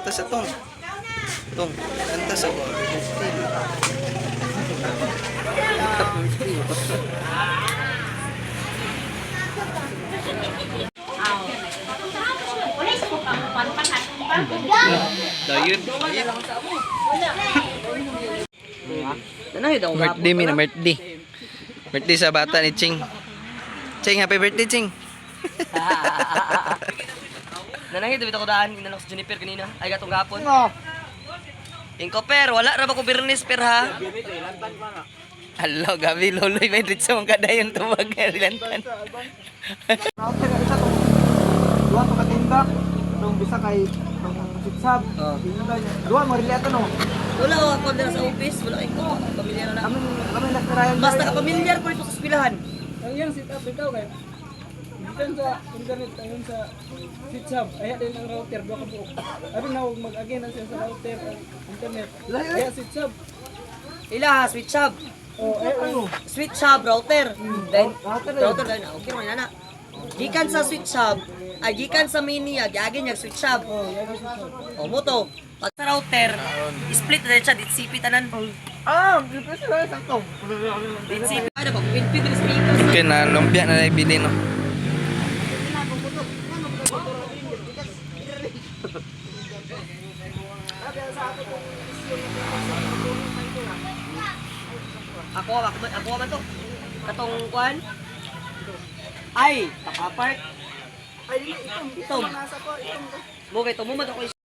Anta sa tong. Tong, anta sa ko. Dayun. Nanay daw Birthday mi na birthday. Birthday sa bata ni Ching. Ching, happy birthday, Ching. Nanay daw ko daan inalok sa Juniper kanina. Ay gatong gapon. Ingko per, wala ra ba ko birnis per ha? Hello, gabi loloy may dritso mong kadayon tubag rilantan. Router ka isa tong duha to ka tindak. Tong bisa kay tong sitsab. Oh. Duha mo rin no. Wala ko ako dira sa office, wala kay ko pamilyar na. Kami kami nakarayan. Basta ka pamilyar ko dito sa eskwelahan. Ang iyang setup ikaw kay gikan sa internet ayon sa SwitchHub aya din ang router duha ka buok. Abi na og mag-again na siya sa router ang internet. Aya SwitchHub. Ila ha, switch hub. Oh, ay ano. Switch hub router. Then Router, eh. router dahil na okay man na. Gikan sa switch hub, ay gikan sa mini agi niya switch hub. Oh, iya SwitchHub. O mo to. Pag sa router, split na siya DHCP tanan. Ah, dito sila sa to. DHCP ano ba winpid ng speakers. Okay na lumpia na ibili no. Ako ako ako man to. Katong kuan. Ay, tapapark. Ay dili itong Itong. nasa ko itong. Mo kay tumuman ako.